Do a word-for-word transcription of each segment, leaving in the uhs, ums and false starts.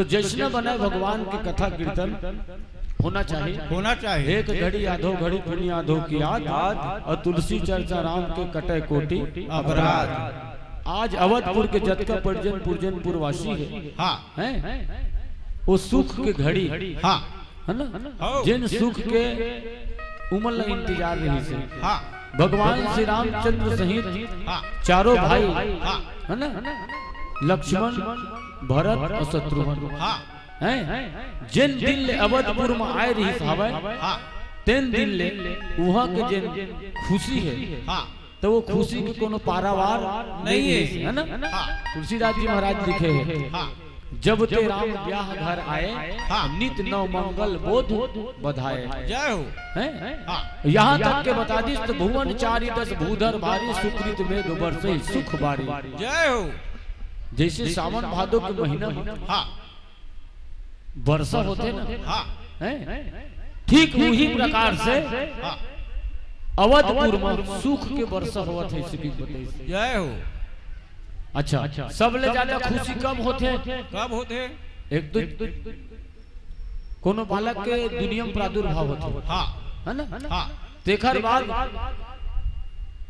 जैसना बने भगवान के कथा कीर्तन होना चाहिए। होना चाहिए। एक घड़ी आधो घड़ी पुनियाधो की याद, याद। और तुलसी चर्चा राम के कटे कोटि अपराध। अपराध। आज अवधपुर के जतका परिजन पुरजन पुरवासी हे, हाँ। हैं? वो सुख के घड़ी, हाँ। है ना? हो। जिन सुख के उमन ला इंतजार रहिस हे। हाँ। भगवान श्री रामचंद्र सहित हाँ। चारों भाई, हाँ। है ना? लक्ष्मण, भरत और शत्रुघ्न। हाँ। हैं? जिन दिन ले अवधपुर में आए रहिस हवय, हाँ। तेन दिन ले उहाँ के जिन खुशी हे, हाँ। तो वो खुशी के कोनो पारावार नहीं नहीं हे। हे, है ना? हाँ। तुलसीदास जी महाराज लिखे हे, हाँ। जब ते राम ब्याह घर आए, हाँ। नित नव मंगल बोध बधाए। जय हो। हैं? हाँ। यहाँ तक के बता दिस तो भुवन चारि दस भूधर भारी सुकृत मेघ बरसहि सुख बारी। जय हो। जैसे सावन भादो के महीना में हाँ। बरसा होथे ना, हाँ। हैं? ठीक उही प्रकार से हाँ। अवधपुर में सुख के बरसा होवत हे, इसी की बताई। जय हो। अच्छा, सबले ज्यादा खुशी कब होथे? कब होथे? एक तो कोनो बालक के दुनिया में प्रादुर्भाव होथे, हाँ। है ना? हाँ। तेखर बाद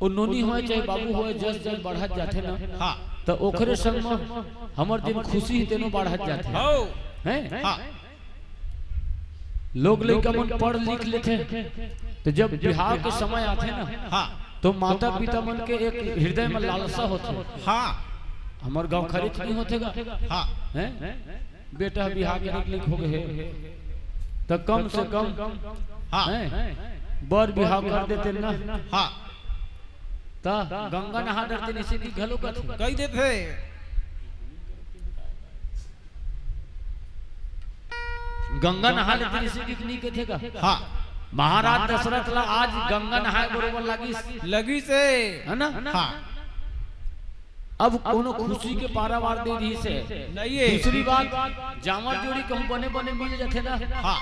ओ नोनी होय चाहे बाबू होय, जस जस बढ़त जाथे ना, हाँ। त ओखरे संग म हमर दिन खुशी हे तेनो बढ़त जाथे। हो। हैं? हाँ। लोग लइका मन पढ़ लिख लेथे, त जब बिहाव के समय आथे ना, हाँ। तो माता पिता मन के एक हृदय में लालसा होथे। हाँ। हमर गाँव खरीद नहीं होथे गा। हाँ। हैं? बेटा बिहाव के निकलिक हो गए हे, त कम से कम हाँ। हैं? बर बिहाव कर देते ना। हाँ। त गंगा नहा डरते नहीं, इसी की घलो कथे। कही देथे। गंगा नहा लेते इसी की नहीं कथे का। हाँ। महाराज दशरथ ला आज गंगा नहाए बरोबर लगिस। लगिस हे। है ना? हाँ। अब कोनो खुशी के पारावार दे दिस हे। नहीं हे। दूसरी बात, जांवर जोड़ी कहूँ बने बने मिल जाथे ना। हाँ।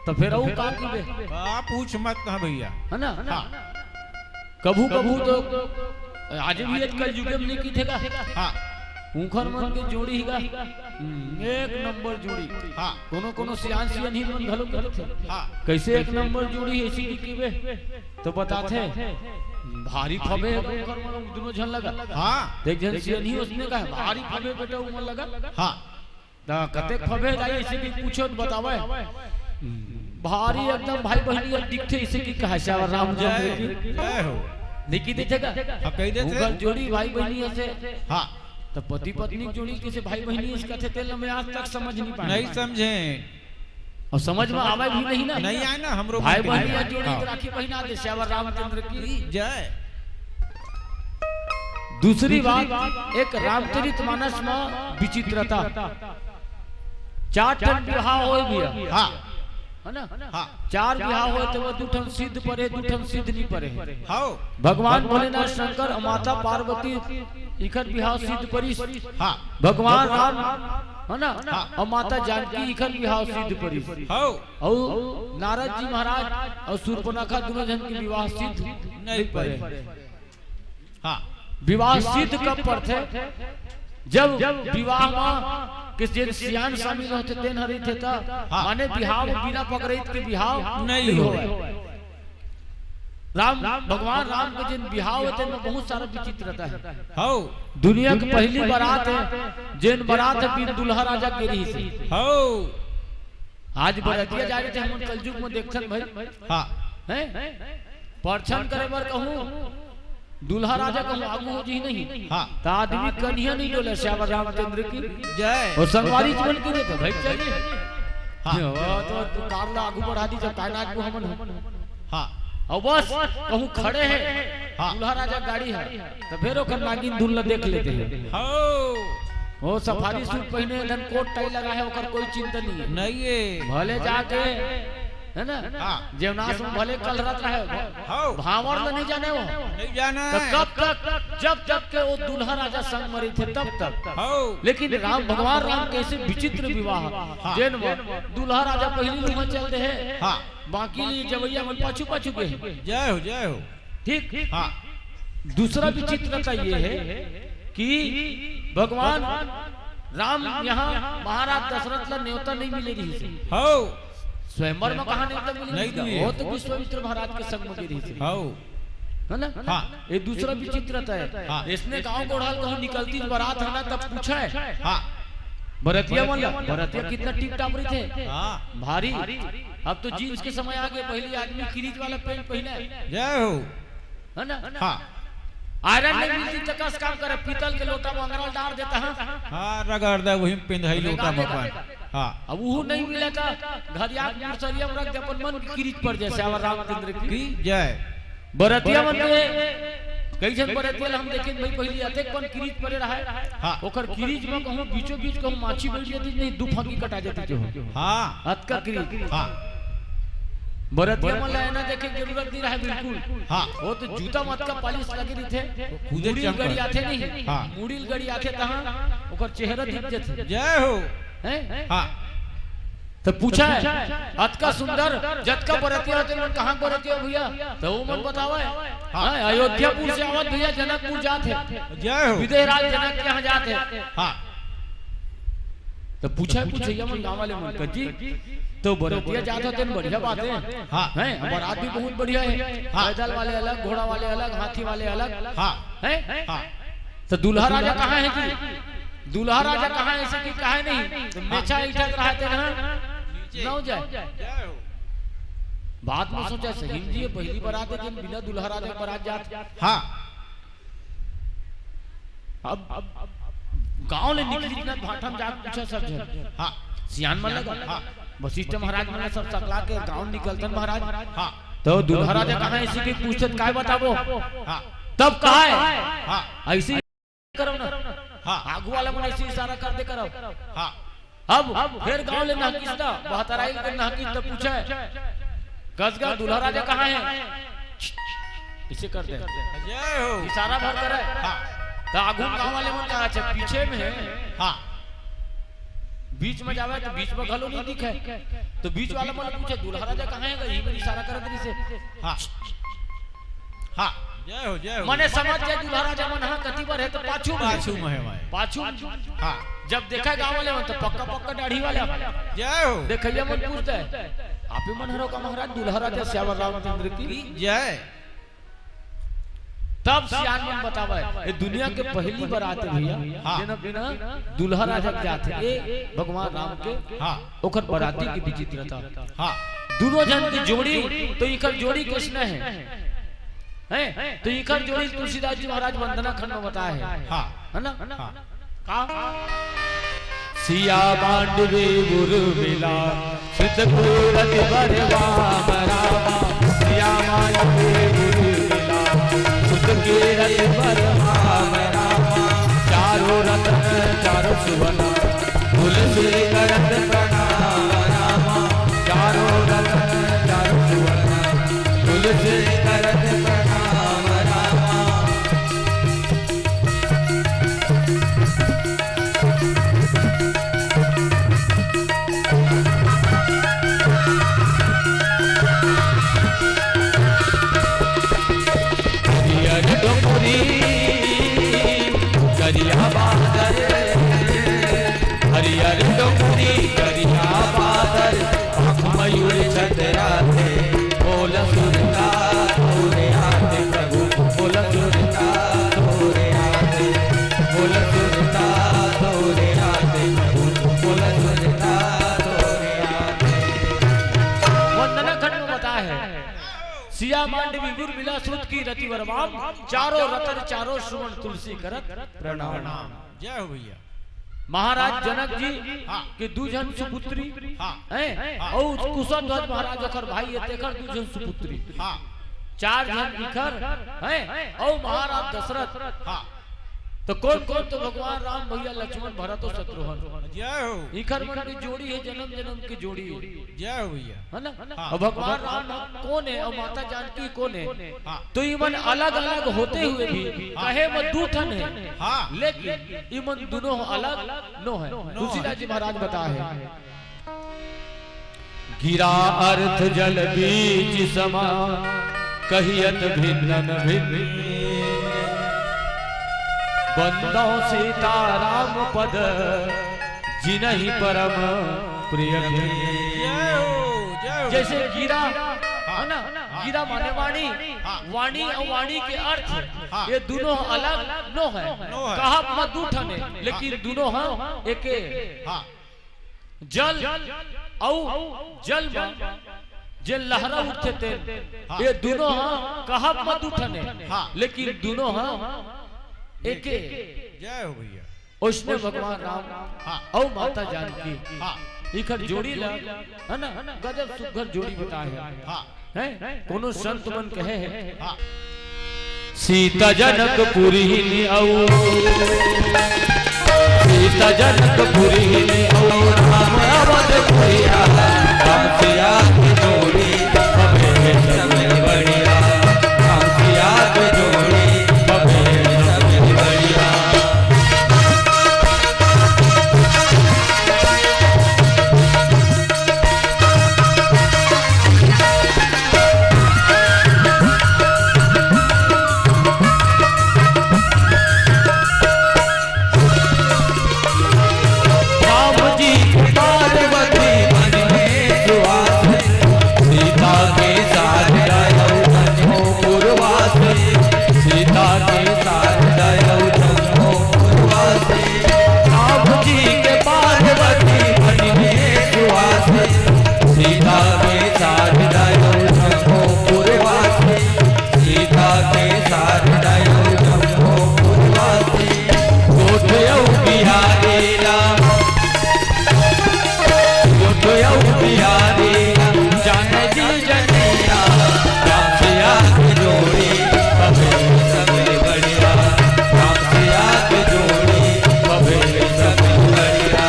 त फेर अउ का कहिबे? आ, पूछ मत ना भैया। है ना? हाँ। कभू कभू तो आज भी एक कलयुग में नहीं कथे का। हाँ। उखर मन के जोड़ी ही का। हम्म, एक नंबर जोड़ी। हाँ। कोनो कोनो सियान सियान ही मन घलो करथे। हाँ। कैसे एक नंबर जोड़ी हे इसी की कहिबे? तो बताथे, भारी फबे हे उखर मन दुनों झन लगा। हाँ। एक झन सियान ही उसने कहा, भारी फबे बेटा उमन लगा। हाँ। त कतेक फबे दाई, इसी की पूछो त बतावे। भारी एकदम भाई बहिनी अब दिखथे, इसी की कहा श्यावर राम जय, जय हो। निकी देथे का? हाँ, कही देथे। उनकर जोड़ी भाई बहिनी असे। हाँ। त पति पत्नी के जोड़ी किसे भाई बहिनी अस कथे, तेला मैं आज तक समझ नहीं पाया। नहीं समझे। और समझ में आवे भी नहीं ना। नहीं आए ना, हमरो भाई मन के बहिनी नहीं। जोड़ी हाँ। राखी बहिना दे, श्यावर रामचंद्र की जय। दूसरी बात, एक रामचरित मानस में विचित्रता। चार ठन बिहाव होय भैया। हाँ। है ना? हाँ। चार बिहाव होय तो वो दू ठन सिद्ध परे, दू ठन सिद्ध नहीं परे। हाँ। भगवान भोलेनाथ शंकर और माता पार्वती इखर बिहाव सिद्ध परिस। हाँ। भगवान राम, है ना? हाँ। और माता जानकी इखर बिहाव सिद्ध परिस। हाँ। और नारद जी महाराज और सूर्पनखा दुनों झन के विवाह सिद्ध नहीं परे। हाँ। विवाह सिद्ध कब परथे? जब विवाह में किसी जन सियान शामिल होथे, तेन हर रहिथे त, हाँ। माने बिहाव बिना पगरइत के बिहाव नहीं नहीं होवे। होवे। राम, भगवान राम के जिन बिहाव हे, तेन में बहुत सारा विचित्रता हे। हाँ। दुनिया के पहली बारात हे, जेन बारात हे बिन दुल्हा राजा के रहिस हे। हाँ। आज बरतिया जा रहिथे, हमन कलयुग में देखथन भाई। हाँ। हैं? परछन करे बर कहूँ, दुल्हा राजा कहूँ आगू हो जी नहीं। हाँ। त आदमी कनिया नहीं डोले, श्यावर रामचंद्र की जय। और संगवारी जीवन की देते भाई चलिए। हाँ। ये हो तो तू कार ला आगू बढ़ा दी, जब काहे ना आगू हमन हो। हाँ। और बस कहूँ खड़े हे, हाँ। दुल्हा राजा गाड़ी हे, त फेर ओकर नागिन धुन ला देख लेते हे। हाँ। वो सफारी सूट पहने, धन कोट टाई लगा हे, ओकर कोई चिंता नहीं हे। नहीं हे। भले जाके, है ना? हाँ। जेवनास में भले कलरत रहे, हाँ। भांवर ला नहीं जाने वो। नहीं जाने। त कब तक, जब तक के वो दुल्हा राजा संग में रहिथे, तब तक। हाँ। लेकिन राम, भगवान राम के ऐसे विचित्र विवाह, हाँ। जेन में दुल्हा राजा पहली लुहा चल दे हे, हाँ। बाकी लिए जवैया मन पाछू पाछू गए हे। जय हो, जय हो। ठीक? हाँ। दूसरा विचित्रता ये हे कि भगवान राम यहाँ महाराज दशरथ ला नेवता नहीं मिले रहिस हे। हव। स्वयंवर में कहाँ नेवता मिले नहीं रहिस हे? मिले। वो तो विश्वामित्र महाराज के संग में गे रहिस हे। हव। है ना? हाँ। ये दूसरा विचित्रता है। हाँ। इसने गांव कोढ़ा ले कहूँ निकलतिस बरात हे ना, तब पूछय। हाँ। बरतिया मन ला, बरतिया कितना टिप टाप रहिथे। हाँ। भारी। अब तो जींस के समय आ गे, पहली आदमी किरीच वाला पैंट पहने। जय हो। है ना? हाँ। आयरन नहीं मिलतिस त कस काम करे, पीतल के लोटा में अंगरा ल डार देता, हाँ। हाँ, रगड़ दे, वही में पिंधाई लोटा में अपन। हाँ। अब उहू नहीं मिले त घरिया के मुसरिया में रख दे, अपन मन के किरीच पड़ जाय, सियावर रामचंद्र की। की जय। बरतिया मन के कई झन बरतिया ला हम देखेन भाई, पहली अतेक पन किरीच पड़े रहय। हाँ। ओकर किरीच में कहूँ बीचों बीच कहूँ माछी बैठ जातिस, नहीं दू फांकी कटा जातिस जो। हाँ। अतका किरीच। हाँ। बरतिया मन ला एना देखे के जरूरत नहीं रहय बिल्कुल। हाँ। वो तो जूता म अतका पालिश लगे रहिथे। खुदे मुड़ी ल चमकत। गड़ी आथे नहीं। हाँ। मुड़ी ल गड़ी आथे तहाँ ओकर चेहरा दिख जाथे। जय हो। हैं? हाँ। त पूछय, "अतका सुंदर, जतका बरतिया होथे, मन कहाँ के बरतिया हो भैया?" त वो मन बतावय, हाँ। हाँ, "अयोध्यापुर से आवत भैया, जनकपुर जात हे। जय हो। विदेहराज जनक के यहाँ जात हे।" हाँ। त पूछय, पूछय, ये मन गाँव वाले मन, "कजी, त बरतिया जात हो, तेन बढ़िया बात हे। हाँ। हैं, बरात भी बहुत बढ़िया हे। हाँ। पैदल वाले अलग, घोड़ा वाले अलग, हाथी वाले अलग। हाँ। हैं? हाँ। त दूल्हा राजा कहाँ हे जी? दूल्हा राजा कहाँ हे, अइसे कि कहे नहीं, त मेछा इठत रहय तेन ह नव जाय।" जय हो। बाद में सोचय, "सही म जी, ये पहली बरात हे, जेन बिना दूल्हा राजा के बरात जात।" हाँ। अब, अब गाँव ले निकलिस ना, भाठा म जाके पूछय सब झन। हाँ। सियान मन लगा। हाँ। वशिष्ठ महाराज मन सब सकला के गाँव निकलथन महाराज। हाँ। त दूल्हा राजा कहाँ हे, अइसे कि पूछथे त काय बताबो? हाँ। तब कहय, हाँ। अइसे करव ना। हाँ। आगू वाला मन अइसे इशारा कर दे करव। हाँ। अब फेर गाँव ले नहकिस त, बहतराई के नहकिस त पूछय, "कस गा, दूल्हा राजा कहाँ हे?" अइसे कर दे। जय हो। इशारा भर करय। हाँ। त आगू गाँव वाले मन कहा, "अच्छा, पीछे में हे।" हाँ। बीच में जावय त बीच में घलो नहीं दिखय। त बीच वाला मन पूछय, "दूल्हा राजा कहाँ हे गा? इही मेर इशारा करत रहिसे।" हाँ। हाँ। जय हो, जय हो। मने समझ जाय दूल्हा राजा मन ह कति बर हे त पाछू में। पाछू में हे भाई। पाछू में। हाँ। जब देखय गाँव वाले मन त पक्का पक्का दाढ़ी वाला। जय हो। देखइया मन पूछथे, "आपे मन हरव का महाराज दूल्हा राजा सियावर रामचंद्र की?" जय। तब सियान मन बतावय, "ये दुनिया के पहली बरात हे भैया, हाँ। जेन बिना दूल्हा राजा के जात हे, ए भगवान राम के।" हाँ। ओकर बराती के विचित्रता। हाँ। दूनों झन के जोड़ी, त इखर जोड़ी कइसने हे? हैं? त इखर जोड़ी तुलसीदास जी महाराज वंदना खंड में बताय हे। हाँ। है ना? हाँ। का? सिया मांडवी उर्मिला, सुत कीरति बर राम रामा। सिया मांडवी उर्मिला, सुत कीरति बर राम रामा। चारों रतन चारों सुवना, तुलसी करत प्रणाम रामा। चारों रतन चारों सुवना, तुलसी करत प्रणाम रामा। हरियर डोकरी करिया बादर, हरियर डोकरी करिया बादर, आँख मयूर छतरा थे, बोल सुरता तोरे आते प्रभु, बोल सुरता तोरे आते, बोल सुरता तोरे आते प्रभु, बोल सुरता तोरे आते। वंदना खंड में बताय हे, सिया मांडवी उर्मिला सुत कीरति बर राम, चारों रतन चारों सुवन तुलसी करत प्रणाम। जय हो भैया। महाराज जनक जी हाँ। के दू झन सुपुत्री हाँ। हैं, हाँ। अउ कुशध्वज महाराज ओकर भाई हे, तेकर दू झन सुपुत्री। हाँ। चार झन इखर हैं, अउ महाराज दशरथ। हाँ। त कोन कोन? त भगवान राम भैया, लक्ष्मण, भरत अउ शत्रुघ्न। जय हो। इखर मन के जोड़ी हे, जनम जनम के जोड़ी हे। जय हो भैया। है ना? हाँ। अउ भगवान राम कोन हे अउ माता जानकी कोन हे? हाँ। त इमन अलग-अलग होते हुए भी हाँ। कहे म दू ठन हे। हाँ। लेकिन इमन दूनों अलग नो हे। नो हे। तुलसीदास जी महाराज बताय हे, गिरा अर्थ जल बीच समा, कहियत भिन्नन भिन्न। बंदौ सीताराम पद जिनहि परम प्रिय भेंट। जय हो, जय हो। जैसे गिरा, हाँ, है ना? हाँ। गिरा माने वाणी, हाँ। वाणी और वाणी के अर्थ, हाँ। ये दोनों अलग नो है। नो है। कहब म दू ठन हे, लेकिन हाँ। दोनों ह एके। हाँ। जल अउ जल म जे लहरा उठथे तेन, हाँ। ये दोनों ह कहब म दू ठन हे, हाँ। लेकिन दोनों ह एके। जय हो भैया। ओइसने भगवान राम हाँ। अउ माता जानकी हाँ। इखर जोड़ी ला, है ना, गजब सुघर जोड़ी बताए हे। हाँ। हैं? कोनो संत मन कहे हे, हाँ। सीता जनकपुरिहिन अउ, सीता जनकपुरिहिन अउ राम अवधपुरिया, राम सिया के जोड़ी हवे सबले बढ़िया, राम सिया के जोड़ी हवे सबले बढ़िया। राम जी के पार्वती मन में सुवास, सीता के साथ रहो जम्मो पुरवासी, सीता के साथ रहो जम्मो पुरवासी। राम जी के पार्वती मन में सुवास, सीता के साथ रहो जम्मो पुरवासी, सीता के साथ रहो जम्मो पुरवासी। गोठियौ बिहारी ला, गोठियौ बिहारी ला, जान जी जनैया, राम सिया के जोड़ी, हवे सबले बढ़िया, राम सिया के जोड़ी, हवे सबले बढ़िया।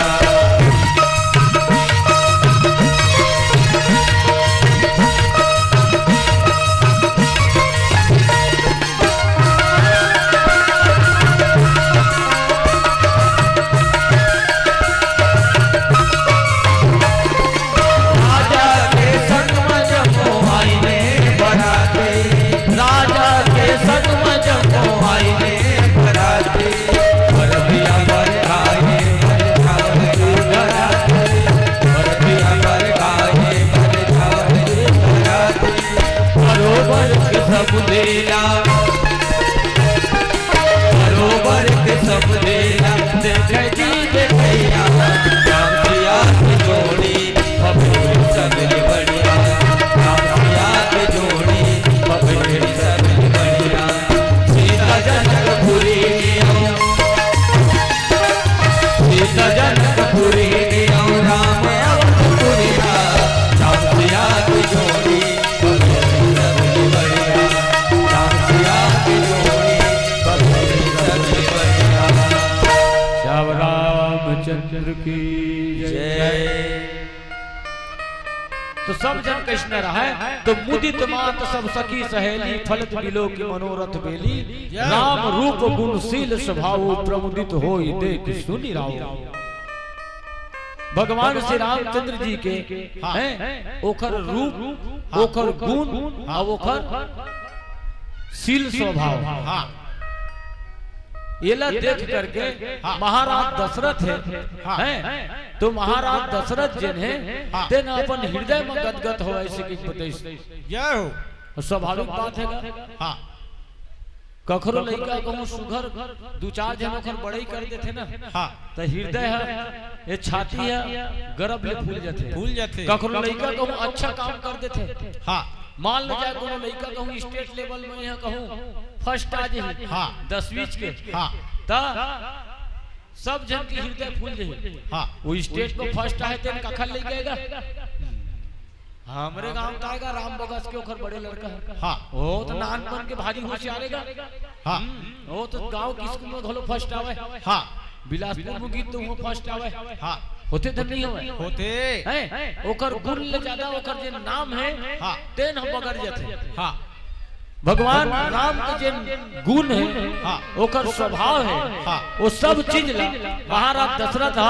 राजा के संग म जम्मो आइने बराती, राजा के संग म जम्मो आइने बराती। परबिया बर खाए बर खाए बराती, परबिया बर खाए बर खाए बराती। बरोबर के सब देला, बरोबर के सब देला, देखे जी देखैया, राम सिया के जोड़ी, हवे सबले बढ़िया, राम सिया के जोड़ी, हवे सबले बढ़िया। सीता जनकपुरी में आओ, सीता जनकपुरी में आओ, राम अवधपुरी में आओ, राम सिया के जोड़ी, श्याम रामचंद्र की जय। जय। तो सब जन कइसने रहय, तो मुदित मात सब सखी सहेली, फलत बिलोकि मनोरथ बेली। जय। राम रूप गुण शील स्वभाव, प्रमुदित होई देखि सुनि राव। भगवान श्री रामचंद्र जी के हाँ। हैं, ओखर रूप, हाँ। ओखर गुण, हाँ। अउ ओखर शील स्वभाव। हाँ। एला देख करके हाँ। महाराज दशरथ हे, हाँ। हैं, तो महाराज दशरथ जेन हे, हाँ। तेन अपन हृदय म गदगद होवय, अइसे कहिके बताइस। जय हो। स्वाभाविक बात हे गा। हाँ। कखरो लइका कहूँ सुघर दू चार झन ओखर बड़ई कर देथे ना, हाँ। त हृदय ह, ये छाती ह, गरब ले फूल जथे। फूल जथे। कखरो लइका कहूँ अच्छा काम कर देथे। हाँ। मान ले जाए कोनो लइका कहूँ state level में यहाँ कहूँ first आ जाही, हाँ। दसवीं के, हाँ। त सब झन के हृदय फूल जाही। हाँ। वो state में first आए तेन काखर लइका आय गा? हमरे गांव का आय गा, राम बगस के ओखर बड़े लड़का हे। हाँ। वो तो नानपन के भारी होशियार आय गा। हाँ। हम्म, वो तो गांव के स्कूल में घलो first आवय। हाँ। बिलासपुर में गीत तो वो first आवय। हाँ। होथे धन नहीं होवय। होथे। हैं? ओकर गुण ले ज्यादा ओकर जे नाम हे, हाँ। तेन ह बगर जथे। हाँ। भगवान राम के जेन गुण हे, हाँ। ओकर स्वभाव हे, हाँ। वो सब चीज ला महाराज दशरथ ह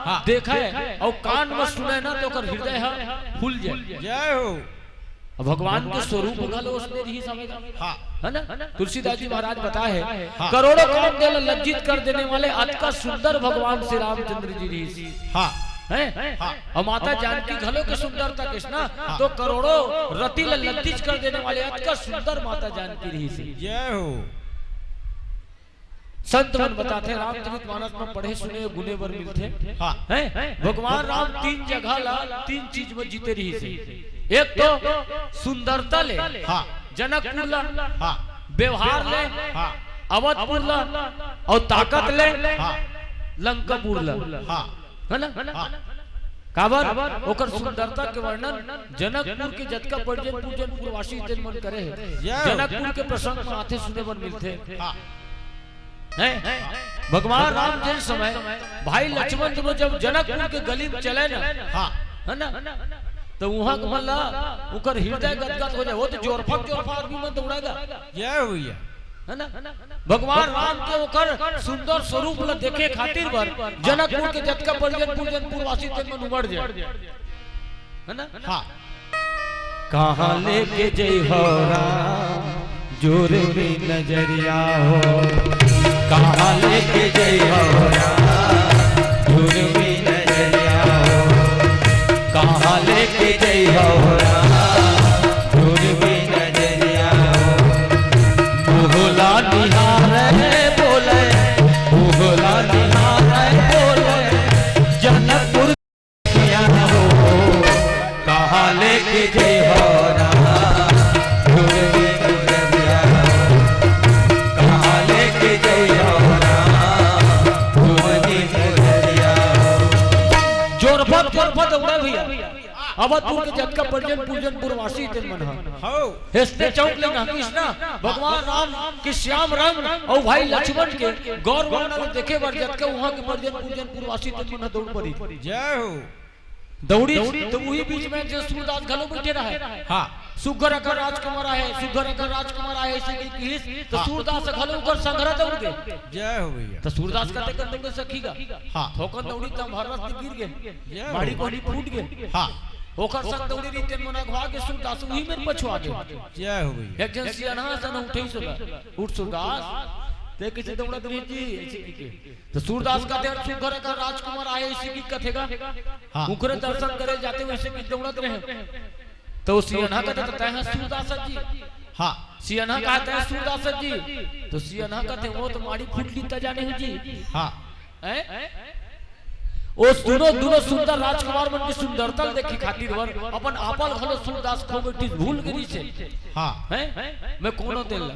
हाँ। देखय अउ कान म सुनय ना, त ओकर हृदय ह फूल जाय। जय हो। भगवान के स्वरूप घलो उसने रिहिस हवे। हाँ। है ना? तुलसीदास जी महाराज बताए हे, हाँ। करोड़ों कौन दे ला लज्जित कर देने वाले, अतका सुंदर भगवान श्री रामचंद्र जी रिहिस। हाँ। हैं? हाँ। अउ माता जानकी घलो के सुंदरता कहिस ना, हाँ। तो करोड़ों रति ला लज्जित कर देने वाले अतका सुंदर माता जानकी रिहिस। जय हो। संत मन बताथे, रामचरित मानस में पढ़े सुने गुने बर मिलथे। हाँ। हैं? भगवान राम तीन जगह ला तीन चीज में जीते रिहिस हे। एक तो सुंदरता ले, हाँ। जनकपुर ला, हाँ। व्यवहार ले, हाँ। अवधपुर ला, अउ ताकत ले, हाँ। लंकापुर ला। हाँ। है ना? हाँ। काबर? ओकर सुंदरता के वर्णन जनकपुर के जतका परिजन पुरजन पुरवासी तेन मन करे हे। जय हो। जनकपुर के प्रसंग में आथे सुने बर मिलथे। हाँ। हैं? भगवान राम जेन समय भाई लक्ष्मण जी जब जनकपुर के गली में चले ना, हाँ। है ना? तो उहाँ के मन ला ओकर हृदय गदगद हो जाए। वो तो जोरफक जोरफक आदमी मन दौड़ेगा। जय हो भैया। है ना? भगवान राम के ओकर सुंदर स्वरूप ला देखे खातिर बर जनकपुर के जतका परिजन पुरजन पुरवासी तेन मन उमड़ जाए। है ना? हाँ। कहाँ लेके जई हो राम जुर्मी नजरिया हो, कहाँ लेके जई हो राम जुर्मी नजरिया हो, कहाँ लेके जई हो राम जुर्मी नजरिया हो। मुहला निहारे बोले, मुहला निहारे बोले, जनकपुर हो, कहाँ लेके जई हो राम, ढूंढ के गुजरिया हो, कहाँ लेके जई हो राम, ढूंढ के गुजरिया हो। जोरफत, जोरफत उड़ा भैया। अवधपुर के जतका परिजन पुरजन पुरवासी तेन मन ह। हौ। हेसने चौक ले नहकिस ना, भगवान राम के श्याम रंग अउ भाई लक्ष्मण के गौर वर्णन देखे बर जतका उहाँ के परिजन पुरजन पुरवासी तेन मन ह दौड़ पड़ी। जय हो। दौड़ी तो उही बीच में जे सूरदास घलो बैठे रहे। हाँ। सुघर अकन राजकुमार आहे, सुघर अकन राजकुमार आहे, अइसे कहिस, तो हाँ। सूरदास घलो ओकर संघरा दौड़ गे। जय हो भैया। तो सूरदास कते कन दौड़े सखी गा। हाँ। थोकन दौड़ी तम हर रस गिर गे। जय हो। माड़ी कोहनी फूट गे। हाँ। ओकर संग दौड़ी रहिते मन अघवा गे सूरदास उही में पछुआ गे। जय हो भैया। एक झन सियान ह सन उठे सुबह, उठ सूरदास, ते कइसे दौड़त रहे जी, अइसे कहिके। तो सूरदास कथे, "सुघर अकन राजकुमार आहे," अइसे कहिके कथे गा। हाँ। उकरे दर्शन करे जाते वइसे कहिके दौड़त रहे। तो सियान ह कथे, "तैं ह सूरदास जी।" हाँ। सियान ह कथे, "तैं ह सूरदास जी।" तो सियान ह कथे, "वो तो माड़ी फूट ली त जाने हो जी।" हाँ। हैं? ओ दूनों, दूनों सुंदर राजकुमार मन के सुंदरता ल देखे खातिर बर अपन आपा ल घलो सूरदास खो बैठिस, भूल गे रिहिसे। हाँ। हैं? मैं कोनो तेन ला।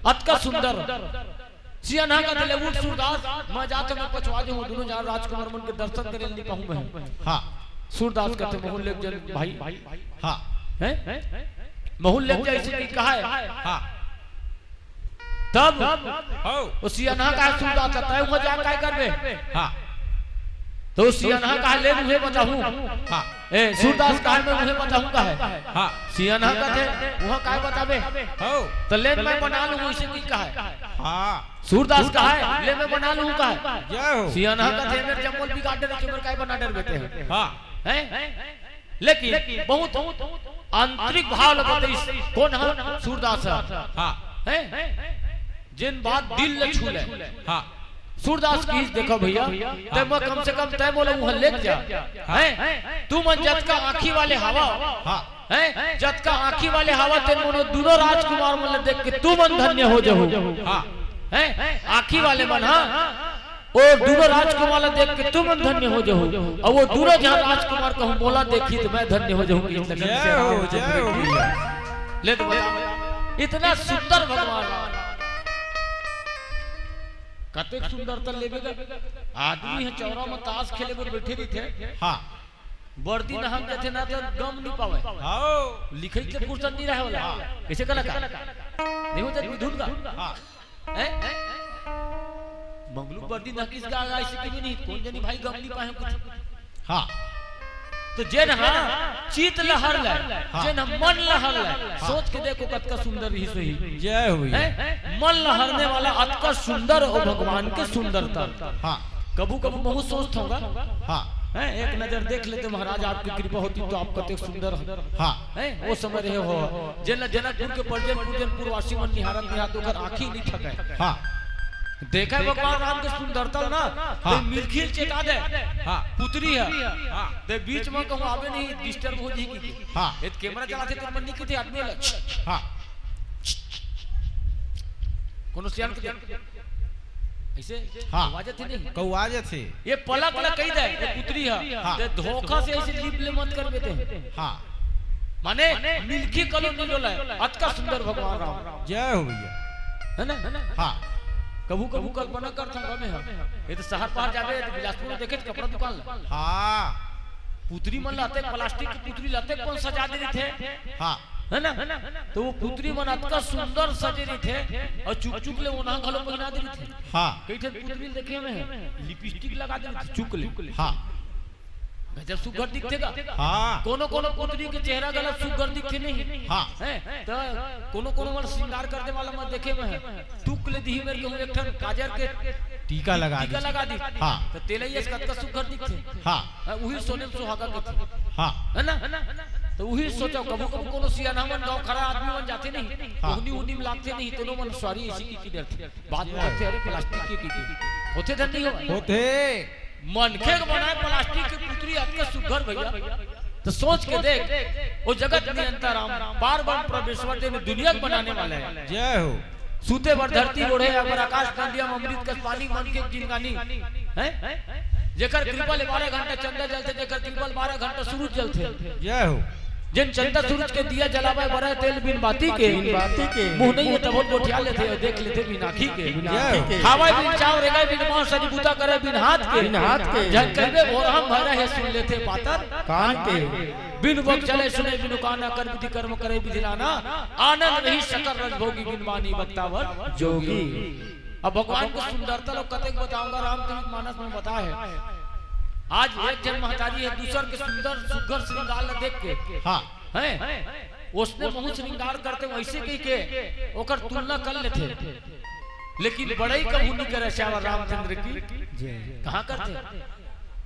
अतका सुंदर। सियान ह कथे, "ले उठ सूरदास, मैं जात हँव, मैं पछुआ जाहूँ, दूनों झन राजकुमार मन के दर्शन करे ल नइ पाहूँ मैं।" हाँ। सूरदास कथे, "महूँ ल लेग जा भाई।" हाँ। हैं? महूँ ल लेग जा, अइसे कहिके कहे। हाँ। तब हौ। ओ सियान ह कहे सूरदास ला, "तैं उहाँ जा काय करबे?" हाँ। तो सियान ह कहे, "ले उहें बताहूँ।" हाँ। ए, सूरदास कहे, "मैं उहें बताहूँ," कहे। हाँ। सियान ह कथे, "उहाँ काय बताबे?" हौ। "त ले मैं बना लूँ," अइसे कहिके कहे। हाँ। सूरदास कहे, "ले मैं बना लूँ," कहे। जय हो। सियान ह कथे, "मेर जम्मो ल बिगाड़ डरे, मेर काय बना डरबे तें?" हाँ। हैं? लेकिन बहुत आंतरिक भाव ल बताइस। कोन ह? सूरदास ह। हाँ। हैं? जेन बात दिल ल छू ले। हाँ। सूरदास कहिस, "देखो भैया, तैं मैं कम से कम तैं मोला उहाँ लेग जा।" हाँ। हैं? तुमन जतका आँखी वाले हवा, हाँ। हैं? जतका आँखी वाले हवा, तेन मन ओ दूनों राजकुमार मन ल देख के तुमन धन्य हो जाहू। हाँ। हैं? आँखी वाले मन, हाँ। ओ दूनों राजकुमार ला देख के तुमन धन्य हो जाहू, अउ ओ दूनों झन राजकुमार कहूँ मोला देखही त मैं धन्य हो जाहूँ। जय हो, जय हो भैया। ले तो बताओ, इतना सुंदर भगवान, कतेक सुंदरता लेबे गा। आदमी ह चौरा म तास खेले बर बैठे रहिथे। हाँ। बरदी नहक जाथे ना त गम नइ पावय। हाँ। लिखई के फुर्सत नइ रहे वाला। हाँ। कइसे कलाकार? नइ हो जात मिथुन गा? हाँ। हैं? मंगलू बरदी नहकिस गा, अइसे कहिबे नहीं, कोन जनी भाई गम नइ पाहे कुछ। हाँ। तो जेन ह चित ल हर ले, हाँ। जेन ह मन ल हर ले, हाँ। सोच के देखो कतका सुंदर रिहिस होही। जय हो भैया। हैं? मन ल हरने वाला अतका सुंदर ओ भगवान के सुंदरता। हाँ। कभू कभू महूँ सोचथँव गा। हाँ। हैं, एक नजर देख लेते महाराज, आपकी कृपा होती तो आप कतेक सुंदर हो। हाँ। हैं, वो समय रहे हो, जेन ला जनकपुर के परजन पूजन पुरवासी मन निहारत निहारत ओकर आँखी नहीं थकय। हाँ। देखय भगवान राम के सुंदरता ना, हाँ। ते मिलखी ल चेता दे। हाँ। पुतरी हे। हाँ। ते बीच में कहूँ आबे नहीं, disturb हो जाही कि। हाँ। ये तो camera चलाथे तो मन नहीं किथे आदमी ला। हाँ। कोनो सियान के अइसे हाँ। आवाज आथे नहीं। कहूँ आवाज आथे। ये पलक ला कही दे, ये पुतरी हे। हाँ। ते धोखा से अइसे जीभ ले मत करबे ते। हाँ। माने मिलखी कलो नहीं डोलय, अतका सुंदर भगवान राम। जय हो भैया। है ना? हाँ। कभू कभू कल्पना करथंव मैं ह। ये तो शहर बाहर जाबे, तो बिलासपुर देखे तो कपड़ा दुकान ला। हाँ। पुतरी मन ला अतेक, plastic के पुतरी ला अतेक कोन सजा दे रहिथे। हाँ। है ना? तो वो पुतरी मन अतका सुंदर सजे रहिथे अउ चुक चुक ले ओनहा घलो पहिना दे रहिथे। हाँ। कई ठन पुतरी ल देखे मैं ह, lipstick लगा दे रहिथे चुक ले। हाँ। गजब सुघर दिखथे गा। हाँ। कोनो कोनो पुतरी के चेहरा घलो सुघर दिखथे नहीं। हाँ। हैं? त कोनो कोनो मन श्रृंगार कर दे वाला मैं देखे मैं ह। टुक ले दिही मेर कहूँ एक ठन काजर के टीका लगा टीका दी। लगा दी। हाँ। त तेला ही अस कतका सुघर दिखथे। हाँ। हाँ, उही सोने म सुहागा कथे। हाँ। है ना? त उही सोचव, कभू कभू कोनो सियाना मन गाँव खड़ा आदमी मन जाथे नहीं, हाँ। उहनी उहनी म लागथे नहीं, तेनो मन सॉरी अइसे कहि के डरथे। बात में होथे, अरे plastic के, के, के। होथे धन नहीं हो। होथे। मनखे के बनाए plastic के पुतरी अतके सुघर भैया। तो सोच के देख, वो जगत नियंता राम, पार ब्रह्म परमेश्वर जेन दुनिया के बनाने वाला हे। जय हो। सूते बर धरती ओढ़े, अकबर आकाश डांडिया में अमृत कस पानी, मनखे के जिनगानी। हैं? जेकर कृपा ले बारह घंटा चंदा जलथे, जेकर कृपा ले बारह घंटा सूरज जलथे। जय हो। जेन चंदा सूरज के दिया जलावय, बरय तेल बिन बाती के। बिन बाती के। मुँह नहीं हे तभो गोठिया लेथे, देख लेथे बिन आँखी के। बिन आँखी के। खावय बिन चाव, रेंगय बिन माँस, सरी बूता करय बिन हाथ के। बिन हाथ के। झन कहिबे भोरहा म भैरा हे, सुन लेथे पातर कान के। बिन वक चले सुने बिनु काना, कर विधि कर्म करे विधि नाना। आनंद नहीं सकल रस भोगी, बिन बानी वक्ता वर जोगी। अब भगवान के सुंदरता ला कतेक बतावंव, रामचरित मानस में बताय हे। आज एक झन महतारी हे, दूसर के सुंदर सुघर श्रृंगार ला देख के, हाँ। हैं? ओसने महूँ श्रृंगार करतेंव, अइसे कहि के ओकर तुलना कर लेथे। लेकिन बड़ई कभू नहीं करे सियावर रामचंद्र की। जय। कहाँ करथे?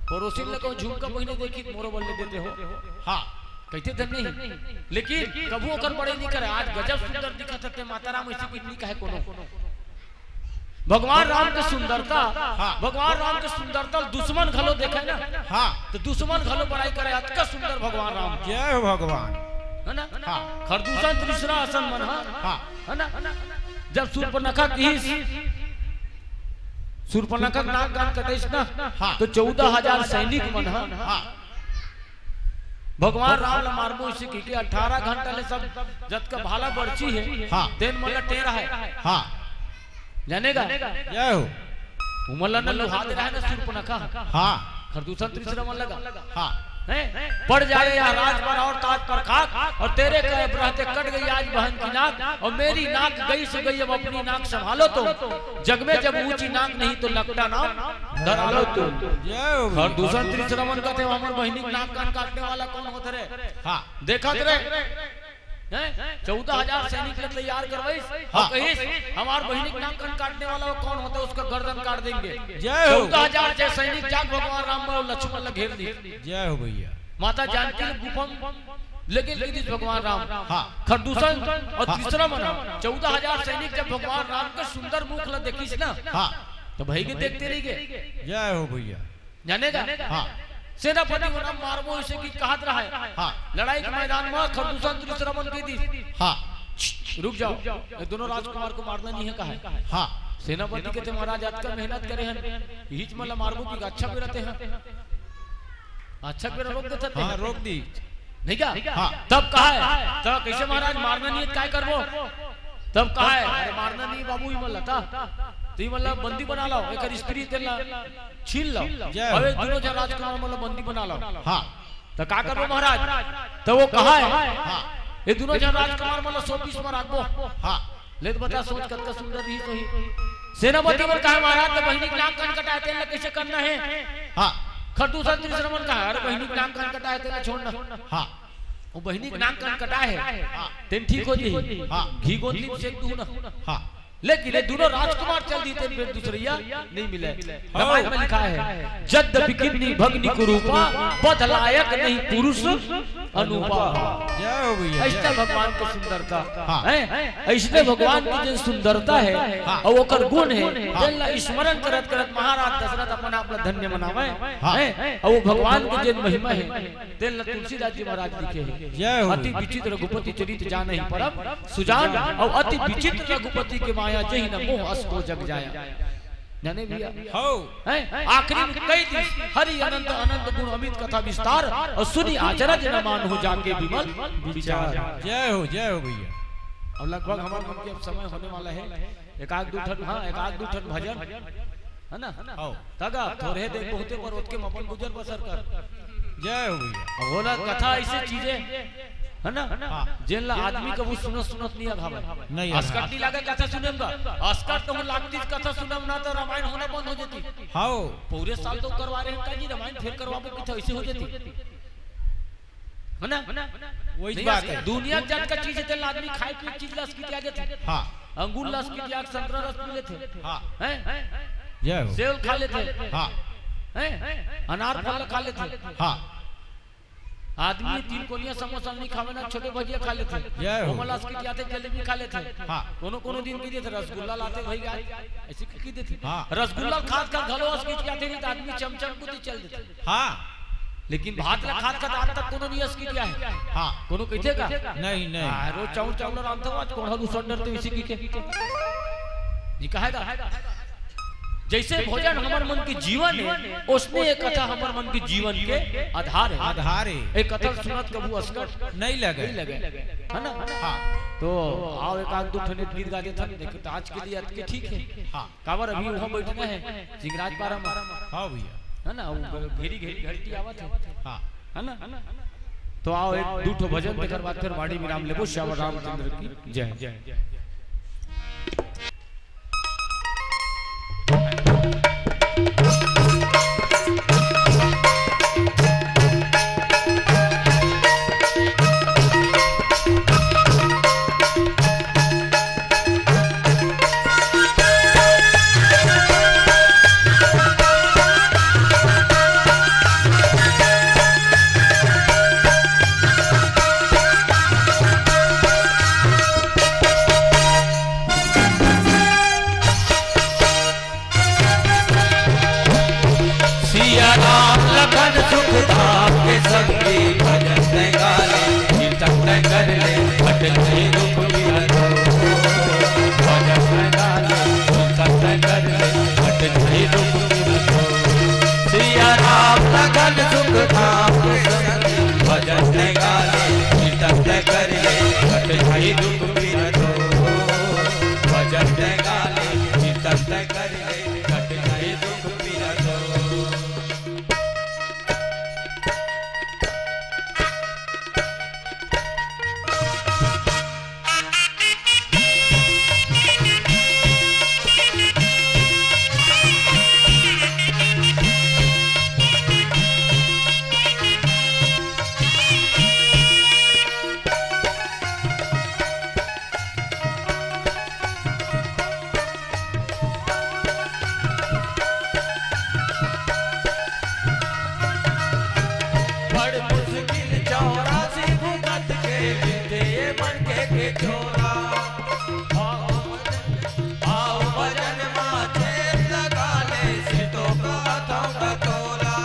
पड़ोसी ल कहूँ झुमका पहिने देखही त मोरो बर ले देते हो। हाँ। कहिथे धन नहीं। लेकिन कभू ओकर बड़ई नहीं करे। आज गजब सुंदर दिखत हे ते माता राम, अइसे कहि के नहीं कहे कोनो। भगवान राम के सुंदरता, हाँ। भगवान राम के सुंदरता ल दुश्मन घलो देखे ना, हाँ। त दुश्मन घलो बड़ाई करे, अतका सुंदर भगवान राम। जय हो भगवान। है ना? हाँ। खरदूषण त्रिसरा असन मन ह, हाँ। है ना? जब सूर्पनखा किहिस, सूर्पनखा के नाक कान कटाइस ना, हाँ। त चौदह हजार सैनिक मन ह, हाँ। भगवान राम ला मारबो अइसे कहिके अठारह घंटा ले सब जतका भाला बरछी हे, हाँ। तेन मन ला टेरय। हाँ। जाने गा? जय हो। उमन ला न लुहा दे रहा है ना सूर्पनखा। हाँ। खरदूषण त्रिसरा मन लगा। हाँ। हैं? पड़ जाए यह राज पर और ताज पर खाक, और तेरे करे रहते कट गई आज बहन की नाक, और मेरी नाक गई सो गई, अब अपनी नाक संभालो तुम। जग में जब ऊंची नाक नहीं तो लकड़ा नाम धरा लो तुम। जय हो। खरदूषण त्रिसरा मन कथे, हमर बहिनी के नाक कान काटने वाला कौन होत रे? हाँ। देखत रे। हैं? चौदह हजार सैनिक ला तैयार करवाइस, हाँ। और कहिस, हमार बहिनी के नाक कान काटने वाला वो कौन होता है, उसका गर्दन काट देंगे। जय हो। चौदह हजार जे सैनिक जाके भगवान राम अउ लक्ष्मण ला घेर ली। जय हो भैया। माता जानकी ल गुफा म लेके गे दिस भगवान राम। हाँ। खरदूषण अउ हाँ। त्रिसरा मन ह। चौदह हजार सैनिक जब भगवान राम के सुंदर मुख ला देखिस ना, हाँ। त भइगे, देखते रहिगे। जय हो भैया। जाने गा? हाँ। सेनापति मन ह मारबो अइसे कहि के कहत रहय। हाँ। लड़ाई के मैदान म खरदूषण त्रिसरा मन कहि दिस। हाँ। रुक जाओ, ये दोनों राजकुमार को मारना नहीं है, कहा है। हाँ। सेनापति कथे, महाराज, अतका मेहनत करे हन, इहीच मन ला मारबो कि अच्छा बेरा ते ह। अच्छा बेरा रोक देथस ते। हाँ, रोक दिस। नहीं का? हाँ। तब कहा है, तब कइसे महाराज, मारना नहीं है, काय करबो? तब कहा है, अरे मारना नहीं बाबू, इमन ला त, त इमन ला बंदी बना लव, एकर स्त्री तेन ला छीन लव। जय हो। अब ये दूनों झन राजकुमार मन ला बंदी बना लव। हाँ। त का करबो महाराज? त वो कहा है, हाँ। ये दूनों झन राजकुमार मन ला शोपीस म राखबो। हाँ। ले त बता, सोच कतका सुंदर रहिस होही। सेनापति मन कहा, महाराज, त बहिनी के नाक कान कटाए, तेन ला कइसे करना है? हाँ। खरदूषण त्रिसरा मन कहा, अरे बहिनी के नाक कान कटाए, तेन ला छोड़ ना। हाँ। वो बहिनी के नाक कान कटाए हे, हाँ। तेन ठीक हो जाही। हाँ। घी गोंदली म सेक दूहू ना। हाँ। लेकिन ये दोनों राजकुमार चल दिए थे, फिर दूसरैया नहीं मिले। रामायण में लिखा है, "जद्यपि किन्नी भगनी कुरूपा, बध लायक नहीं पुरुष अनूपा।" जय हो भैया, जय। ऐसा भगवान की सुंदरता हाँ। है, ऐसने भगवान की जो सुंदरता है हाँ। और ओकर गुण है, हाँ। जेन ला स्मरण करत करत महाराज दशरथ अपन आप ला धन्य मनावे हाँ। है, और वो भगवान की जो महिमा है, तेन ला तुलसीदास जी महाराज लिखे हैं, जय हो। "अति विचित्र रघुपति चरित जानहि परम सुजान, और अति विचित्र रघुपति के माया, जहि न मोह अस को जग जाया।" जाने भैया? हो। हैं? आखिरी में कह दी, "हरि अनंत अनंत गुण अमित कथा विस्तार, और सुनि अचरज न मानहु जाके विमल विचार।" जय हो, जय हो भैया। अब लगभग हमारे मन के अब समय होने वाला है, एक आध दू ठन, हाँ, एक आध दू ठन भजन, है ना? आओ। तगा थोड़े देख बहुते पर ओतके म अपन गुजर बसर कर। जय हो भैया। अब ओला कथा ऐसे चीजें, है ना? हाँ। जेन ला आदमी कभू सुनत सुनत नहीं अघावे। नहीं अघावे। असकट नहीं लागे कथा सुने म का? असकट तो लागती कथा सुनम ना तो रामायण होना बंद हो जाती। हाँ। पूरे साल तो करवा रहे हैं काजी, रामायण फिर करवाबो कि था, ऐसे हो जाती। है ना? वही नहीं, बात है। दुनिया के जात का चीज है, तेल आदमी खाए पिए चीज ला असकितिया देथे। हाँ। अंगूर ला असकितिया, संतरा रस पी लेथे। हाँ। हैं? जय हो। सेव खा लेथे। हाँ। हैं? अनार फल खा लेथे। हाँ। आदमी तीन कोनिया समोसा नहीं खावे ना, छोटे भजिया खा लेथे। जय हो। ओमन ला असकितिया थे, जलेबी खा लेथे। हाँ। कोनो कोनो दिन की देथे रसगुल्ला लाथे भैया, ऐसे की देथे। हाँ। रसगुल्ला खात खात घलो असकितिया थे, नहीं तो आदमी चमचम को तो चल देथे। हाँ। लेकिन भात ला खात खात आज तक कोनो नहीं असकितिया है। हाँ। कोनो कहिथे का? नहीं, नहीं। हाँ, रोज चाउर चाउर रांधत हो, आज कोढ़ा दूसर डरते इसी की के। जी कहेगा। जैसे भोजन हमर मन के जीवन है, उसने एक कथा हमर मन के जीवन के आधार है। आधार है। एक कथा सुनत कभू असकट नहीं लगे। नहीं लगे। है ना? हाँ। तो आओ एक आध दू ठने गीत गा देथन, देखो तो आज के लिए अतके ठीक है। हाँ। काबर अभी वहाँ बैठना है, जिंगराज पारा में। हाँ भैया। है ना, वो घेरी घेरी घंटी आवत है। हाँ। है ना? तो आओ, एक दू ठो भजन, तेकर बाद फिर वाणी विराम लेबो। श्यावर रामचंद्र की जय। सिया राम लखन सुख धाम के संगी, भजन तैं गा ले, कीर्तन तैं कर ले, हट नहीं दुख बिरत हो। भजन तैं गा ले, कीर्तन तैं कर ले, हट नहीं दुख बिरत हो। सिया राम लखन सुख धाम के संगी, भजन तैं गा ले, कीर्तन तैं कर ले, हट नहीं दुख बिरत हो। भजन तैं गा ले, कीर्तन तैं कर ले, हट नहीं दुख बिरत हो। बड़ मुश्किल चौरासी भुगत के मिलथे ये मनखे के छोरा। आओ भजन मा छेद लगा ले, सितो कहत हौं कटोरा।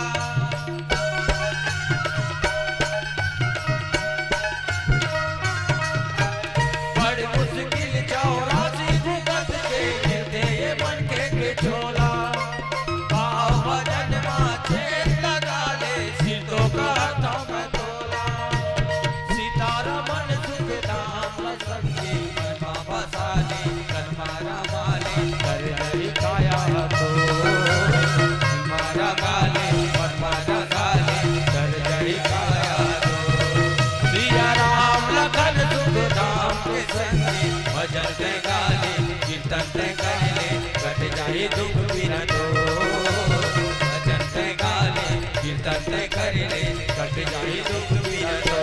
बड़ मुश्किल चौरासी भुगत के मिलथे ये मनखे के छोरा। आओ भजन मा छेद लगा ले, सितो कहत हौं कटोरा। सीतारमन सुख धाम संगी, मन मा बसा ले, तन मा रमा ले, कर जरी काया तो। मन मा रमा ले, मन मा बसा ले, कर जरी काया तो। सिया राम लखन सुख धाम के संगी, भजन तैं गा ले, कीर्तन तैं कर ले, कट जाही दुख बिरत हो। भजन तैं गा ले, कीर्तन तैं कर ले, कट जाही दुख बिरत हो।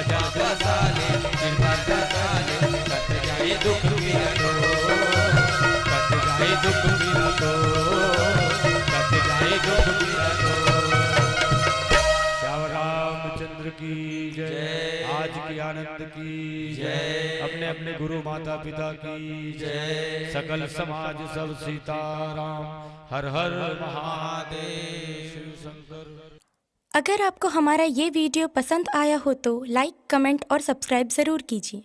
जागा साले, सिर पर साले, कट जाए दुख मेरा तो, कट जाए दुख मेरा तो, कट जाए दुख मेरा तो। श्याम रामचंद्र की जय। आज के आनंद की जय। अपने अपने गुरु माता पिता की जय। सकल समाज सब सीताराम। हर हर महादेव। शिव शंकर। अगर आपको हमारा ये वीडियो पसंद आया हो तो लाइक, कमेंट और सब्सक्राइब ज़रूर कीजिए।